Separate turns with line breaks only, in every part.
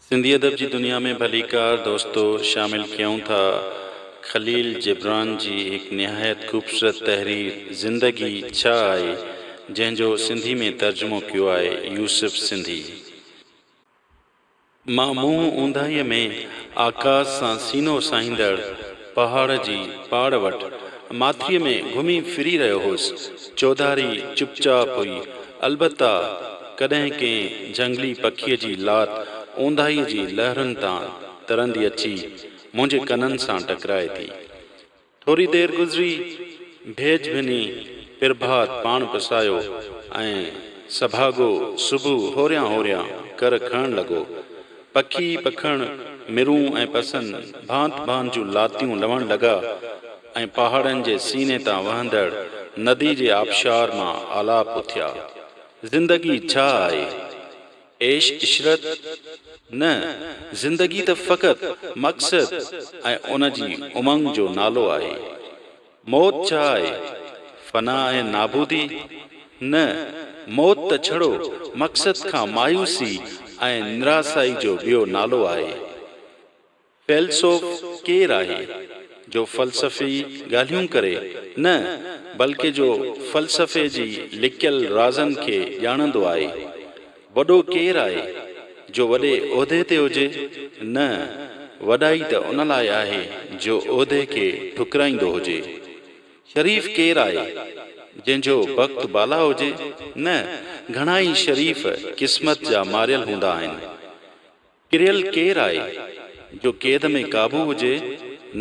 سنڌي ادب جي دنيا ۾ ڀليڪار دوستو شامل ڪيون ٿا خليل جبران جي هڪ نهايت خوبصورت تحرير زندگي ڇا آهي جنهن جو سنڌي ۾ ترجمو ڪيو آهي يوسف سنڌي. مان منهن اونداهيء ۾ آڪاس سان سينو ساهيندڙ پهاڙ جي پاڙ وٽ ماٿريء ۾ گهمي ڦري رهيو هوس. چوڌاري چپ چاپ هئي. البته ڪڏهن ڪنهن جهنگلي پکيء جي لات اونداهيء جي لهرن تان ترندي اچي منهنجي ڪنن سان ٽڪرائي ٿي. ٿوري دير گذري، ڀيڄ ڀني پرڀات پاڻ پسايو ۽ سڀاڳو صبح هوريان هوريان ڪر کڻڻ لڳو. پکي پکڻ، مرون ۽ پسن ڀانت ڀانت جون لاتيون لوڻ لڳا ۽ پهاڙن جي سيني تان وهندڙ ندي جي آبشار مان آلاپ اٿيا. زندگي ڇا آهي؟ عيش عشرت؟ نه، زندگي ته فقط مقصد ۽ ان جي امنگ جو نالو آهي. موت ڇا آهي؟ فنا ۽ نابودي؟ نه، موت ته ڇڙو مقصد کان مايوسي ۽ نراسائي جو ٻيو نالو آهي. فيلسوف ڪير آهي؟ جو فلسفي ڳالهيون ڪري؟ نه، بلڪه جو فلسفي جي لڪيل رازن کي ڄاڻندو آهي. وڏو ڪير آهي؟ جو وڏي عهدي تي هجي؟ نه، وڏائي ته ان لاء آهي جو عهدي کي ٺڪرائيندو هجي. شريف ڪير آهي؟ جنهن جو بخت بالا هجي؟ نه، گهڻا ئي شريف قسمت جا ماريل هوندا آهن. ڪريل ڪير آهي؟ جو قيد ۾ قابو هجي؟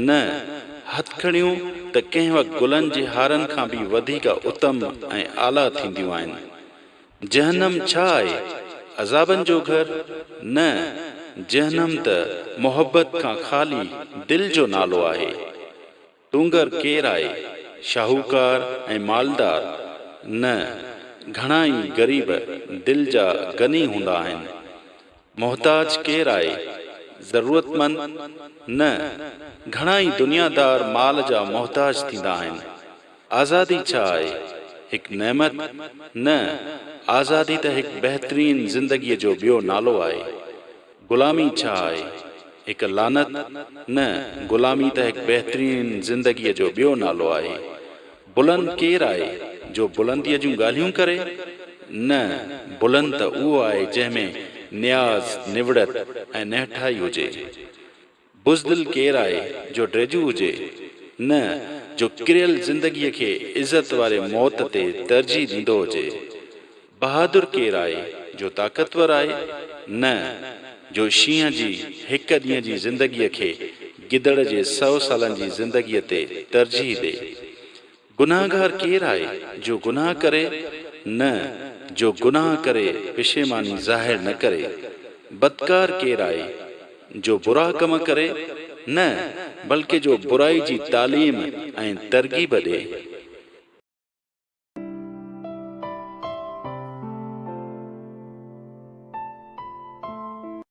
نه، هٿڪڙيون ته ڪنهن وقت گلن جي هارن کان به وڌيڪ اتم ۽ اعليٰ ٿينديون آهن. جهنم ڇا آهي؟ عذابن جو گهر؟ نه، جهنم ته محبت کان خالي دل جو نالو آهي. تونگر ڪير آهي؟ شاهوڪار ۽ مالدار؟ نه، گهڻا ئي غريب دل جا غني هوندا آهن. محتاج ڪير آهي؟ ضرورتمند؟ نه، گهڻا ئي دنيادار مال جا محتاج ٿيندا آهن. آزادي ڇا آهي؟ هڪ نعمت؟ نه، آزادي ته هڪ بهترين زندگيء جو ٻيو نالو آهي. غلامي ڇا آهي؟ هڪ لعنت؟ نه، غلامي ته هڪ بهترين زندگيء جو ٻيو نالو آهي. بلند ڪير آهي، جو بلنديء جون ڳالهيون ڪري؟ نه، بلند ته اهو آهي جنهن ۾ نياز، نوڙت ۽ نهٺائي هجي. بزدل ڪير آهي، جو ڊيڄو هجي؟ نه، جو ڪريل زندگيء کي عزت واري موت تي ترجيح ڏيندو هجي. بهادر ڪير آهي، جو طاقتور آهي؟ نه، جو شينهن جي هڪ ڏينهن جي زندگيء کي گدڙ جي سئو سالن جي زندگيء تي ترجيح ڏي. گنهگار ڪير آهي، جو گناهه ڪري؟ نه، جو گناهه ڪري پشيماني ظاهر نه ڪري. بدڪار ڪير آهي، جو برا ڪم ڪري؟ نه، بلڪه جو برائي جي تعليم ۽ ترغيب ڏي.